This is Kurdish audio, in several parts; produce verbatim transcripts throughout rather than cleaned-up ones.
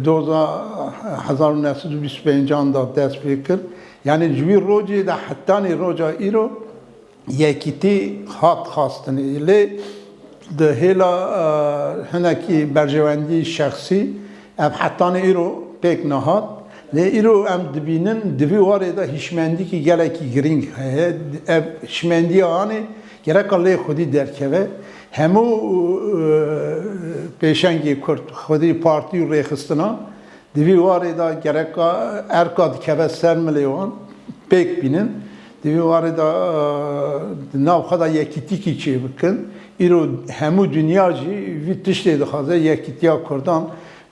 Doza hezar û neh sed û bîst û pêncan de dest pê kir. Yanî ji wî rojê de hetanî roja îro yekîtî hat xastinê. Lê di hêla, e, hinekî berjewendî şexsî ev hetanî îro pêk nehat. Lê îro em dibînin, di vî warê de hişmendîkî gelekî girîng heye. Ev hişmendiya anê gereka lê xwedî derkeve. Hemû, e, pêşengê Kurd, xwedî partî û rêxistina, di vî warê de gereka erka dikeve ser milê wan pêk bînin. Di vî warê de, e, di nav xwe de yekîtîkî çêbikin. Îro hemû dinya jî vî tiştê dixwaze, yekîtiya Kurdan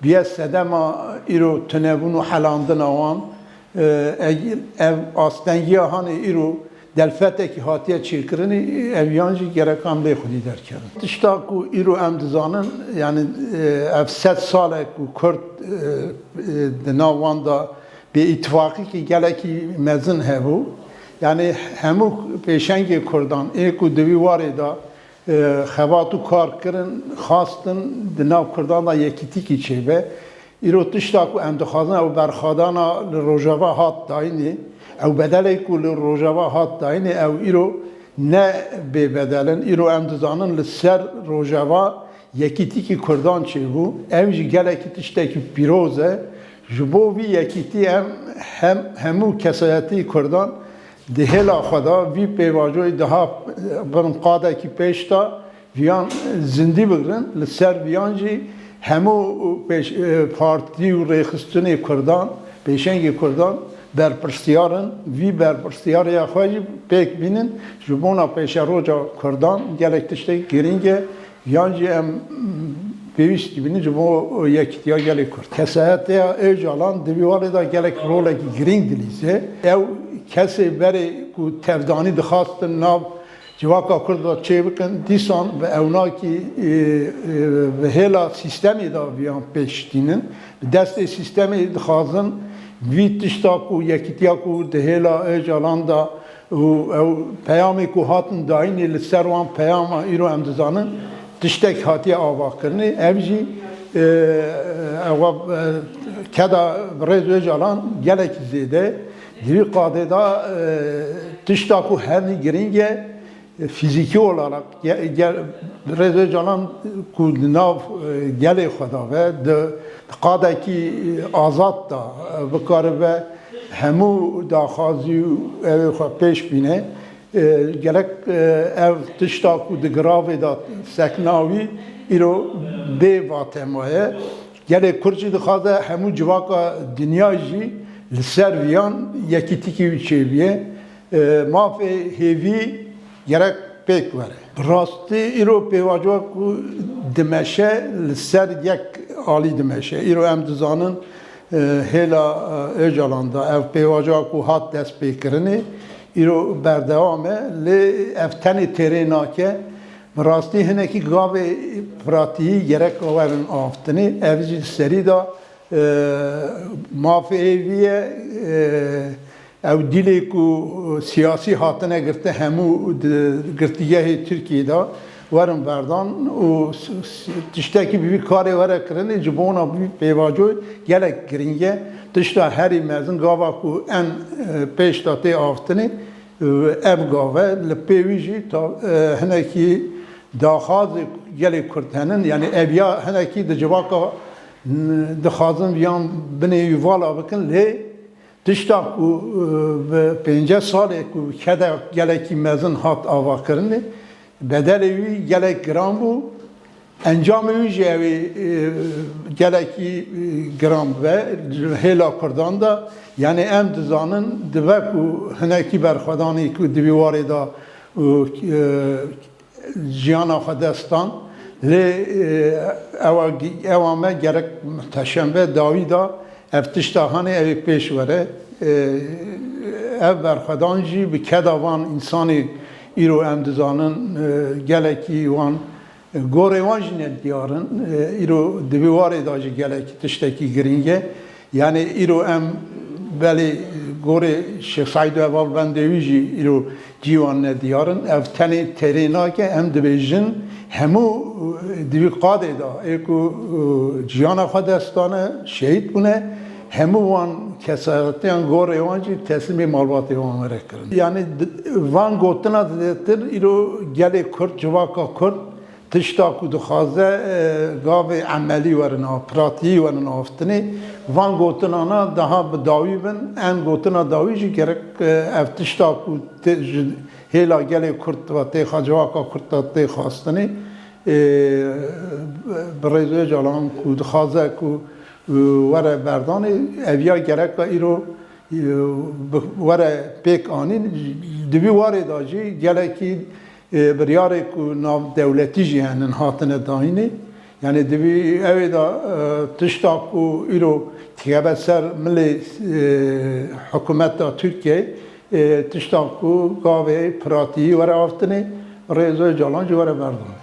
biye sedema îro tunebûn û helandina wan. E, eg-, ev astengiya hanê îro delfetekî hatiye çêkirinê, ev yan jî gerek em lê xwedî derkevin. Tişta ku îro em dizanin, yanî, e, ev sed sal e ku Kurd, e, e, di nav wan de bêîtifaqîkî gelekî mezin hebû. Yanî hemû pêşengê Kurdan ê ku di vî warê de, e, xebat û kar kirin, xastin di nav Kurdan de yekîtîkî çêbe. Îro tişta ku em dixwazin ew berxwedana li Rojava hat dayînê, ew bedelê ku li Rojava hat dayînê, ew îro ne bêbedel in. Îro em dizanin li ser Rojava yekîtîkî Kurdan çêbû. Ev jî gelekî tiştekî pîroz e. Ji bo vî yekîtî em hem, hemû kesayetî Kurdan di hêla xwe de vî pêvajoyê daha bin qadekî pêş de viyan zindî bigrin, li ser viyan jî hemû pêş-, e, partî û rêxistinê Kurdan, pêşengê Kurdan berpirsiyar in. Vî berpirsiyariya xwe jî pêk bînin. Ji bona pêşeroja Kurdan gelek tiştek girîng e. Yan jî em pêwîst dibînin ji bo yekîtiya gelê Kurd. Kesayetiya Ocalan di vî warê de gelek rolekî girîng dilîze. Ew kesê berê ku tevdanî dixwastin nav civaka Kurd de çêbikin, dîsan bi ewnakî, e, e, bi hêla sîstemê de viyan pêş tînin. Bi destê sîstemê dixwazin vî tişta ku yekîtiya ku di hêla Ocalan de û ew peyamê ku hatin dayînê li ser wan peyama îro em dizanin tiştek hatiye avakirinê. Ev jî, e, ewa, e, keda birêz Ocalan gelekî zêde. Di vî qadê de, e, tişta ku herî girîng e, fîzîkî olarak ge-, ge-, birêz Ocalan ku di nav, e, gelê xwe de ve, di, di qadekî azad de, e, bikaribe hemû daxwazî û ew ê xwe pêş bîne. E, gerek, e, ev tişta ku di giravê de sekna wî îro bê vatema ye. Gelê Kurd jî dixwaze hemû civaka dinya jî li ser viyan yekîtîkî wî çêbiye. E, mafê hêvî gerek pêk were. Bi rastî îro pêvajoya ku dimeşe li ser yek alî dimeşe. Îro em dizanin, e, hêla, e, Ocalan de ev pêvajoya ku hat destpêkirinê îro berdewam e, lê ev tenê têrê nake. Bi rastî hinekî gavê pratîyî gerek werin avtinê. Ev jî serî de, e, mafê hêvî ye, e, ew dîlê ku siyasî hatine girtin hemû di girtîgehê Tirkiyê de werin berdan û s-, s-, tiştekî bi vî karê were kirinê ji bona vî pêvajoyê gelek girîng e. Tişta herî mezin gava ku en, e, pêş de tê avtinê, e, ev gav e. Li pê wî jî ta-, e, hinekî daxwazê gelê Kurd henin, yanî ev ya hinekî di civaka, n-, dixwazin viyan binê wî vala bikin, lê tişta ku, e, bi pêncî salê ku keda gelekî mezin hat avakirinê, bedelê wî gelek giran bû. Encamê wî jî ew ê, e, gelekî, e, giran be hêla Kurdan de. Yanî em dizanin dibe ku hinekî berxwedanê ku di vî warê de, e, jiyana xwe dest dan. Lê, e, ewa, ewa me gerek muhteşem be, dawî de ev tişta hanê ew ê pêş were. E, ev berxwedan jî bi keda van însanê îro em dizanin, e, gelekî wan, e, gorê wan jî nediyar in. E, îro di vî warê de jî gelekî tiştekî girîng e. Yanî îro em belê gorê Şêx Seîd û hevalbendê wî jî îro cî wan nediyar in. Ev tenê têrê nake, em dibêjin Hemû di vî qadê de ê ku ciyana xwe dest dane, şehîd bûne, hemû wan kesayetiyan gorê wan jî teslîmê malbatê wan were kirin. Yanî di-, van gotina zêdetir îro gelê Kurd, civaka Kurd tişta ku dixwaze, e, gavê emelî werin a, pratîyî werin aftinê, van gotinana daha bi dawî bin, en gotina dawî jî gerek, e, ev tişta ku tê-, ji hêla gelê Kurd ve tê xwe, civaka Kurd ve tê xwestinê, e, bi Rêz Ocalan ku dixwaze ku, e, were berdanê, ev ya gereka îro, e, bi-, were pêk anîn. Di vî warê de jî gelekî, e, biryarê ku navdewletî jî henin hatine dayînê. Yanî di vî ewê de, e, tişta ku îro dikeve ser milê, e, hikûmeta Tirkiyeyê, e, tişta ku gavê pratîyî were aftinê, Rêz Ocalan jî were berdanê.